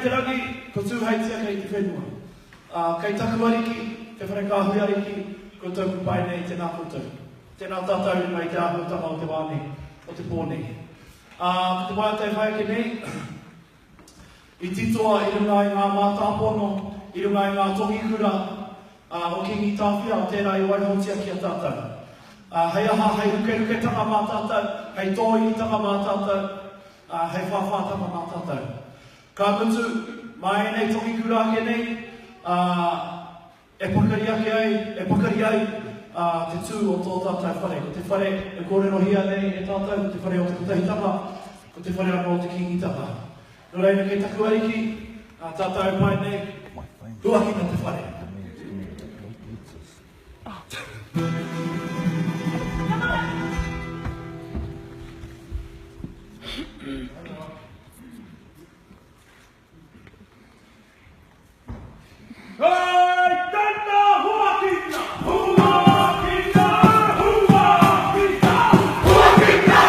te rangi, ko Tūheitia kei te whenua. Ā, kei taku ariki, te whare kāhui ariki, koutou ku pae nei, tēnā koutou. Tēnā tātou i runga i te āhuatanga o te wā nei, o te pō nei. Ā, ko te waiata e whai ake nei, i titoa i runga i ngā mātāpono, i runga i ngā tongikura, ā, o Kīngi Tāwhiao, tērā i waihotia ki a tātou. Ā, hei aha, hei rukeruketanga mā tātou, hei tōiritanga mā tātou, ā, hei whāwhātanga mā tātou. Ka mutu, mā ēnei tongikura ake nei, ā, e pakari ake ai, e pakari ai, ā, te tū o tō tātou whare. Ko te whare e kōrerohia nei e tātou, ko te whare o te Kotahitanga, ko te whare anō o te Kīngitanga. Nō reira, kei taku ariki, ā tātou e pae nei, huakina te whare. Hei tana huakina! Huakina! Huakina! Huakina!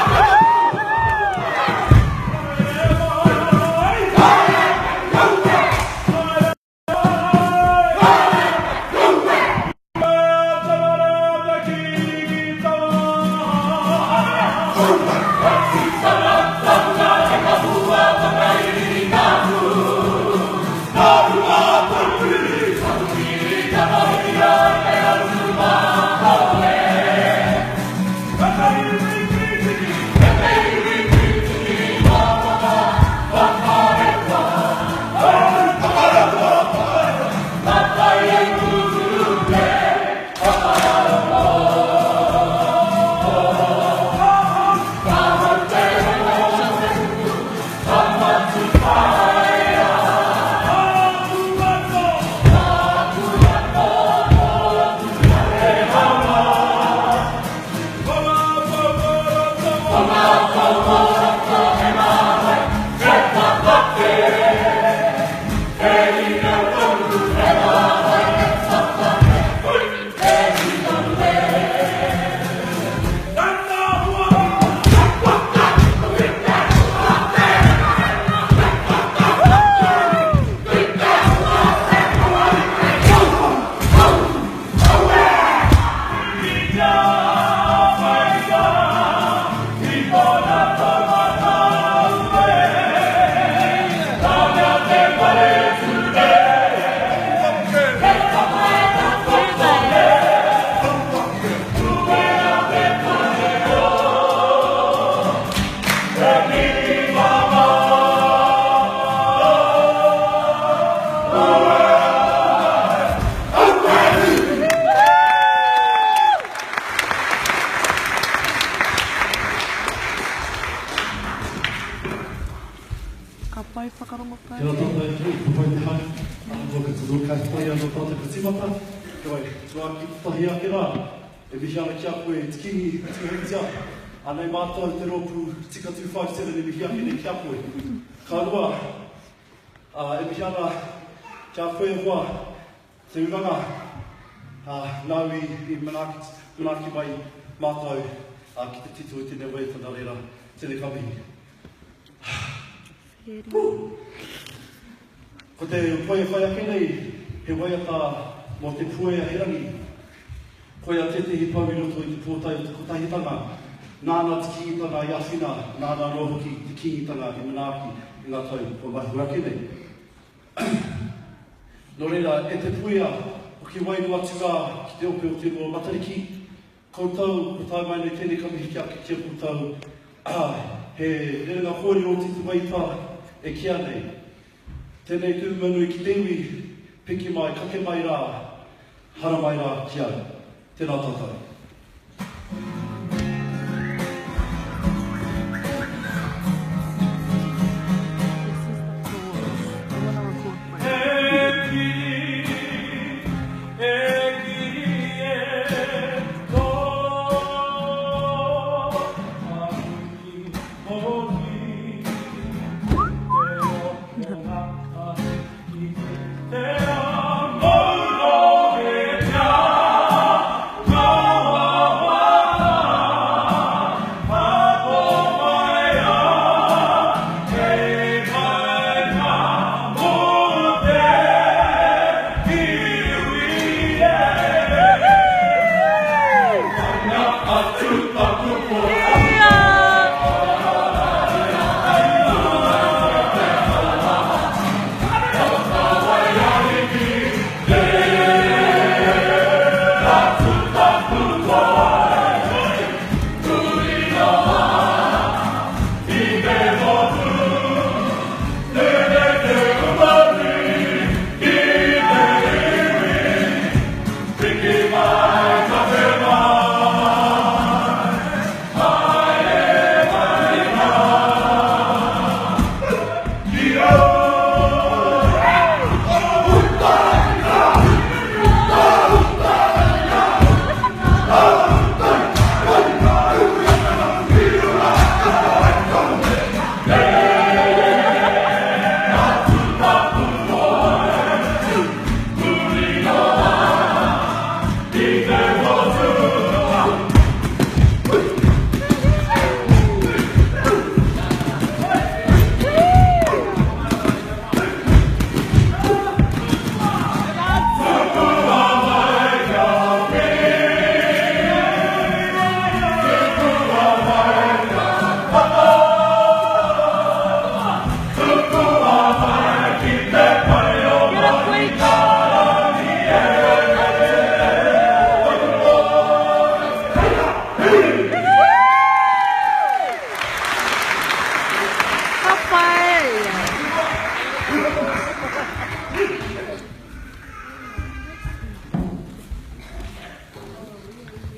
Ka pai whakarongo pai. Tēnā tātou e hui, ka pai te hau, ahakoa ka tino kai pai anō tātou ka tīmata, heoi, tuāki tahi ake rā, e mihi ana ki a koe e te Kingi Tūheitia, anei mātou te rōpū Tika 257 e mihi ake nei ki a koe. Ka rua, ā, e mihi ana ki a koe e hoa, Te Uranga, ā, nāu i, i manaaki, manaaki mai mātou, ā, ki te tito i tēnei waiata, nā reira, tēnei ka mihi. Ko te poi e whai ake nei, he waiata mō Te Puea Herangi. Koia tētehi pou i roto i te pōtae o te Kotahitanga, nāna te Kīngitanga i āwhina, nāna anō hoki te Kīngitanga i manaaki i ngā tau kua mahue ake nei. Nō reira, e te puea, hoki wairua atu rā ki te ope o Te Rua Matariki, Koutou, kua tae mai nei tēnei ka mihi ki a ki a koutou, ā, he rerenga kōrero o Titi Waita e kīa nei, Tēnei te uma nui ki te iwi, piki mai, kake mai rā, haramai rā ki au. Tēnā tātou.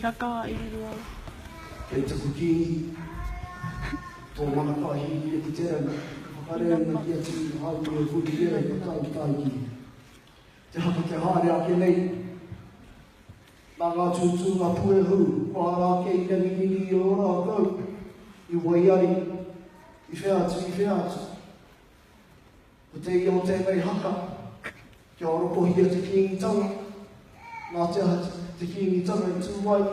Kia kaha Irirua. Kei taku kīngi, tō mana ka hīria ki te rangi, ka whakareanga ki atu i hau e huri e ka taitaiki. Te haka te haere ake nei, nā ngā tūtūnga puehu kua ara ake i Ranginui i Ōrākau, i Waiari, i whea atu, i whea atu. Ko te ia o tēnei haka, kia orokohia te Kīngitanga, nā te aha te Kīngitanga i tū ai,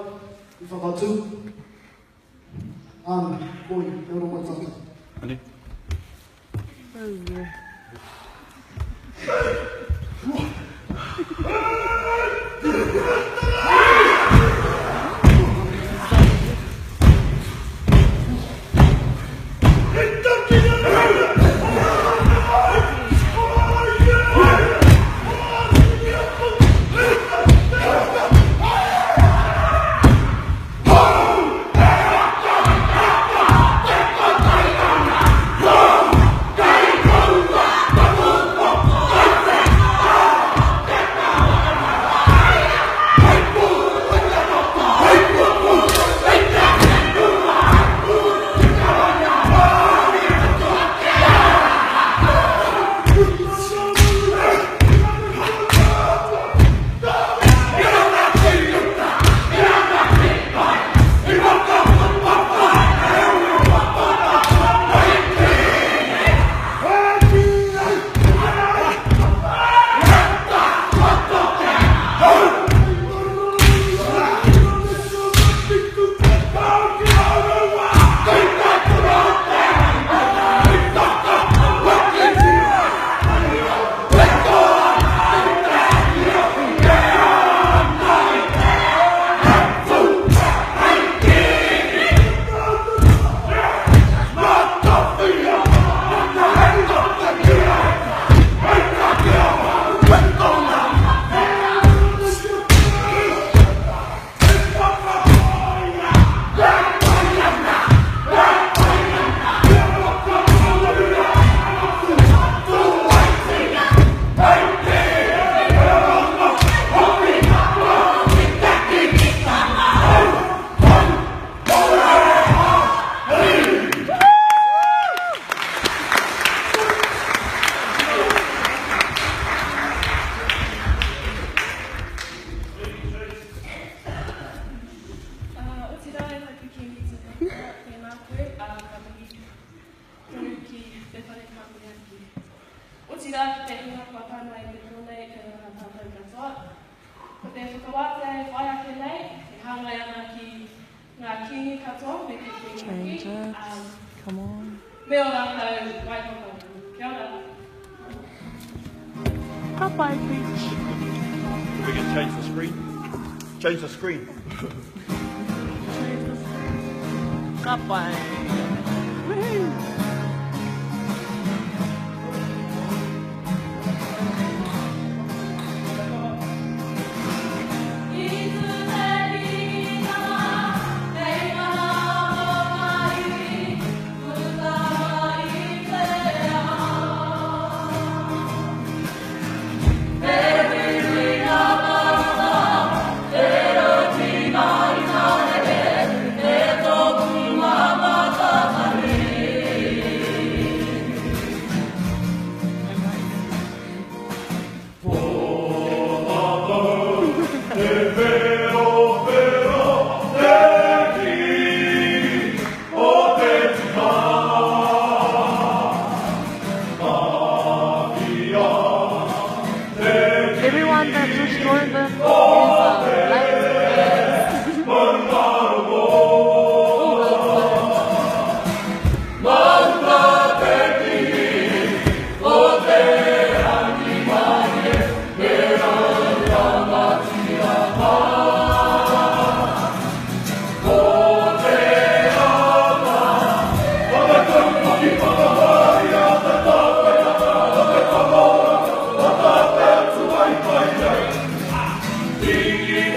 i whakatū. Āna, koi, kia ora mai tātou. Anei. Aue. Otirā e taku Kīngitanga, tēnā koe, ā, ka mihi tonu ki te whare kāhui. Otirā ki te hunga kua tae mai i te pō nei, kei roto tātou katoa. Ko te whakawātea e whai ake nei, e hāngai ana ki ngā kīngi katoa me te kuini hoki, Change it. Come on. me ō rātou waihoka. Kia ora. Ka pai, Peach. We can change the screen. Change the screen. Change the screen. Ka pai. Woohoo. I tū te Kīngitanga, hei mana mō ngā iwi, puta noa i te ao. He huihuinga tangata, te rautina i Tāneke, e tōku mama tātari. Everyone that just joined in is late. All good. Tiki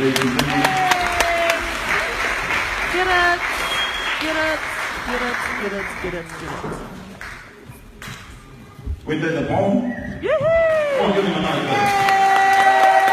Ladies and gentlemen. Get it! Get it! Get it! Get it! Get it! Get it! When the bomb. Yoo-hoo! Oh, give him another go.